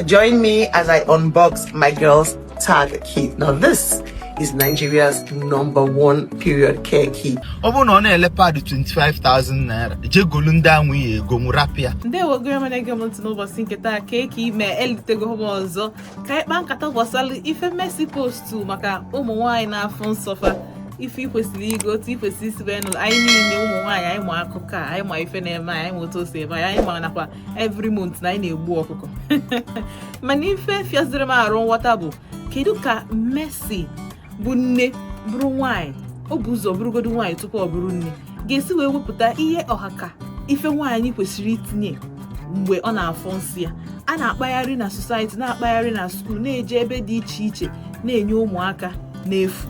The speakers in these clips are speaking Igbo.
Join me as I unbox my girl's tag kit. Now, this is Nigeria's number one period care kit. Ọ bụrụ na ọ na-ele pad 25,000 naira, jee golu ndị anwụ ya ego mụ rapịa. Ndewo gị ọma na-ege m ntị n'ụbọchị nke taa. Ka eke ime elitego m ọzọ ka anyị kpaa nkata gbasara ife Mercy post maka ụmụ nwaanyị na-afụ nsọ fa, ife ikwesịrị igo, otu ikwesịrị isi wee nụrụ. Anyị niile ụmụ nwaanyị, anyị ma akụkọ a, anyị ma ife na-eme anyị, ma otu o si eme anyị, anyị ma nakwa every month na anyị na-egbu ọkụkọ. Mana ife fịaziri m arụ nghọta bụ kedu ka Mercy bụ nne, bụrụ nwaanyị, o bụ ụzọ bụrụgodu nwaanyị tupu ọ bụrụ nne, ga-esi wee wepụta ihe ọhaka ife nwaanyị kwesịrị itinye mgbe ọ na-afọ nsị ya. A na-akpagharị na society, na-akpagharị na school, na-eje ebe dị iche iche, na-enye ụmụaka n'efu.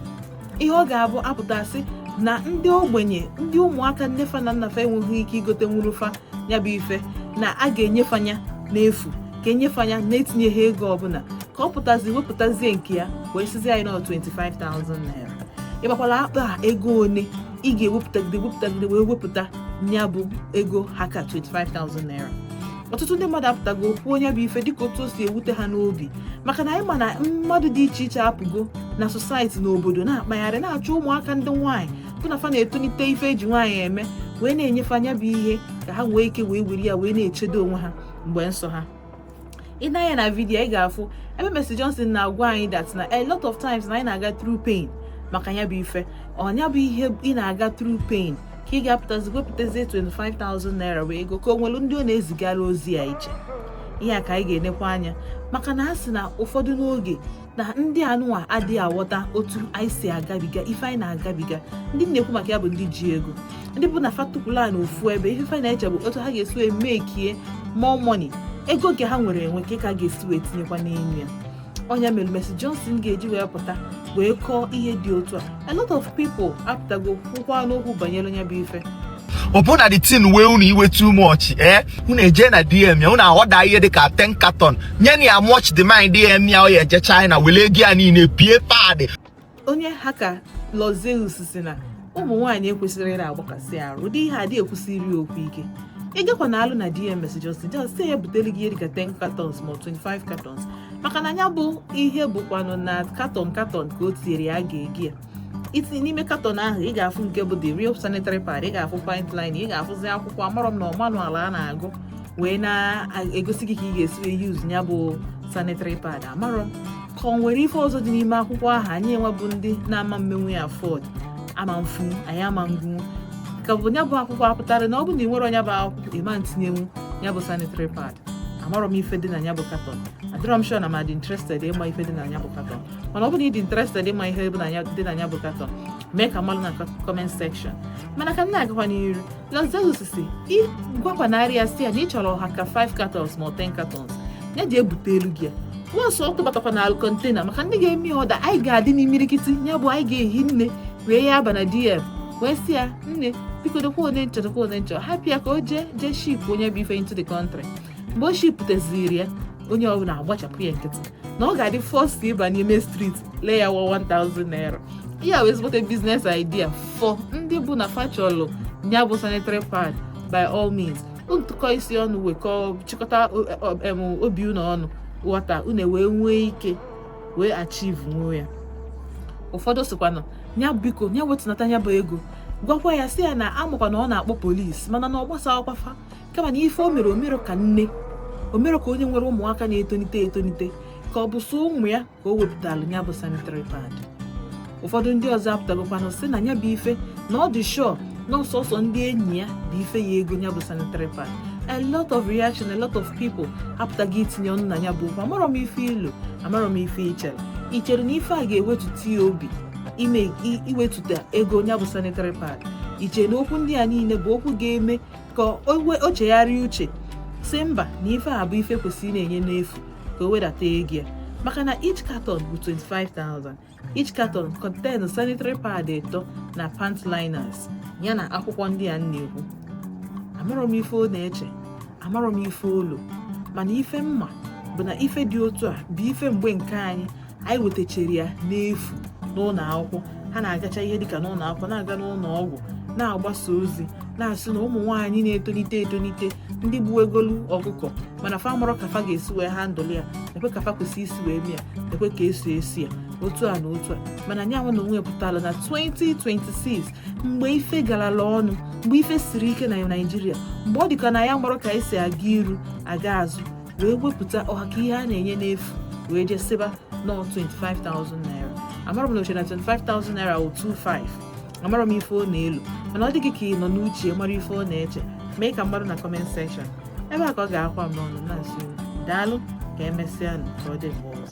Ihe ọ ga-abụ apụtasị na ndị ogbenye, ndị ụmụaka nne fa na nna fa enweghị ike igote nwurufa ya bụ ife na a ga-enyefanya n'efu, ka enyefanya na-etinyeghị ego ọbụla, ka ọ pụtazi wepụtazie nke ya wee sizi anyị nọ 25,000 naira. Ịgbakwala akpa a ego one ị ga-ewepụtagide wepụtagide wee wepụta ya bụ ego ha ka 25,000 naira. Ọtụtụ ndị mmadụ apụtago kwuo onye bụ ife dịka otu o si ewute ha n'obi, maka na anyị ma na mmadụ dị iche iche apụgo na society, n'obodo, na-akpagharị, na-achọ ụmụaka ndị nwaanyị bụ na fa na-etolite ife eji nwaanyị eme, wee na-enyefe anya bụ ihe ka ha nwee ike wee were ya wee na-echedo onwe ha mgbe nsọ ha. Ị na-anya na video, ị ga-afụ ebe Mercy Johnson na-agwa anyị that na a lot of times na anyị na-aga through pain maka ya bụ ife. Ọnya bụ ihe ị na-aga through pain ka ị ga-apụtazi wepụtazie 25,000 naira wee ego ka o nwere ndị ọ na-ezigara ozi ya iche. Ihe a ka anyị ga-enekwa anya, maka na a sị na ụfọdụ n'oge na ndị anụnwa adịghị aghọta otu anyị si agabiga ife anyị na-agabiga. Ndị na-ekwu maka ya bụ ndị ji ego, ndị bụ na fatupụla na ofu ebe ife fa na-eche bụ otu ha ga-esi wee mekie more money. Ego nke ha nwere enwe ka ka ga-esi wee tinyekwa n'elu ya. Ọnya mere Mercy Johnson ga-eji wee pụta wee kọọ ihe dị otu a. A lot of people apụtago kwukwa n'okwu banyere onye bụ ife. Ọ bụ na the thing wee unu iwe too much, unu eje na DM ya, unu aghọda ihe dịka 10 carton nye na ya, much demand DM ya, ọ ya eje China were ego ya niile pie pad. Onye ha ka Lozeus si na ụmụ nwaanyị ekwesịrị ịra agbakasị arụ, ụdị ihe adị ekwesịrị okwu ike. Ị gakwa na alụ na DM Mercy Johnson, just sị ya butere gị ihe dịka 10 cartons ma 25 cartons, maka na ya bụ ihe bụkwanụ na carton carton ka o tinyere ya. Ga-egi ya itinye n'ime carton ahụ, ị ga-afụ nke bụ the real sanitary pad, ị ga-afụ pant line, ị ga-afụzi akwụkwọ amarọ m na manual a na-agụ wee na-egosi gị ka ị ga-esi wee use ya bụ sanitary pad. Amarọ m ka ọ nwere ife ọzọ dị n'ime akwụkwọ ahụ anyị enwe bụ ndị na-ama mmenwu ya afford, ama mfu anyị ama ngwunwu ka bụ ya bụ akwụkwọ apụtara na ọ bụ na ị nwere onye bụ akwụkwọ ịma ntinyenwu ya bụ sanitary pad. Amarọ m ife dị na ya bụ carton. Adịrọ m sure na ma dị interested ịma ife dị na ya bụ carton, mana ọ bụ na ị dị interested ịma ihe dị na ya bụ carton, mee ka mmalụ na comment section. Mana ka m na-agakwa n'iru, Lozeus si ịgwakwanarị ya, si ya na ị chọrọ ha ka 5 cartons ma ọ 10 cartons, ya ji ebute elu gị ya once ọ tụbatakwa na container maka ndị ga-eme ya ọda. Anyị ga-adị n'imirikiti ya bụ anyị ga-ehi nne wee ya aba na DM wee sị ya, "Nne, biko, dokwa one nchọ, dokwa one nchọ." Hapụ ya ka o jee jee ship onye bụ ife into the country. Mgbe o shipụtaziri ya, onye ọbụla agbachapụ ya nkịtị na ọ ga-adị first ịba n'ime street lee ya wa 1000 naira. Ihe a wee ezigbote business idea for ndị bụ na fachọlụ ya bụ sanitary pad. By all means, ntụkọ isi ọnụ wekọọ, chịkọta obi unu ọnụ, ghọta unu wee nwee ike wee achieve nwee ya. Ụfọdụ sịkwanụ ya biko ya wetunata ya bụ ego, gwakwa ya, sị ya na amakwa na ọ na-akpọ polisi, mana na ọ gbasakwafa, kama na ife o mere, o mere ka nne, o mere ka onye nwere ụmụaka na-etonite etonite, ka ọ bụ so ụmụ ya ka o wepụtara ya bụ sanitary pad. Ụfọdụ ndị ọzọ apụtagokwanụ sị na ya bụ ife na ọ dị sure na ọsọsọ ndị enyi ya bụ ife ya ego ya bụ sanitary pad. A lot of reaction, a lot of people apụtaghị itinye ọnụ na ya bụ okwu. Amarọ m ife ilu, amarọ m ife ichere. Ichere na ife a ga-ewetụta ya obi ime iwetụta ego ya bụ sanitary pad? Iche na okwu ndị a niile bụ okwu ga-eme ka o chegharịa uche, si mba, na ife a bụ ife kwesịrị na-enye n'efu, ka o wedata ego ya? Maka na each carton bụ 25,000. Each carton contain sanitary pad ịtọ na pant liners ya na akwụkwọ ndị a m na-ekwu. Amarọ m ife ọ na-eche, amarọ m ife olu, mana ife mma bụ na ife dị otu a bụ ife mgbe nke anyị anyị wetachara ya n'efu n'ụlọ akwụkwọ. Ha na-agacha ihe dịka n'ụlọ akwụkwọ, na-aga n'ụlọ ọgwụ, na-agbasa ozi, Na-asị na ụmụ nwaanyị na-etolite etolite, ndị gbuwegolu ọkụkọ, mana fa mụrụ ka fa ga-esi wee handle ya, ekwe ka fa kwesị isi wee mee ya, ekwe ka esi esi ya otu a na otu a. Mana nyanwa na onwe pụtara na 2026, mgbe ife garala ọnụ, mgbe ife siri ike na Naijiria, mgbe ọ dịka na ya marụ ka esi aga iru aga azụ, wee wepụta ọha ka ihe a na-enye n'efu, wee jee sịba nọ 25,000 naira. Amara m na oche na 25,000 naira wụ 25. Amara m ife ọ na-elu, mana ọ dịghị ka ị nọ n'uche mara ife ọ na-eche. Mee ka mmadụ na comment section. Ebe a ka ọ ga-akwa m n'ọnụ, na-asị unu daalụ, ka emesịa nụ, ka ọ dị mgbe ọzọ.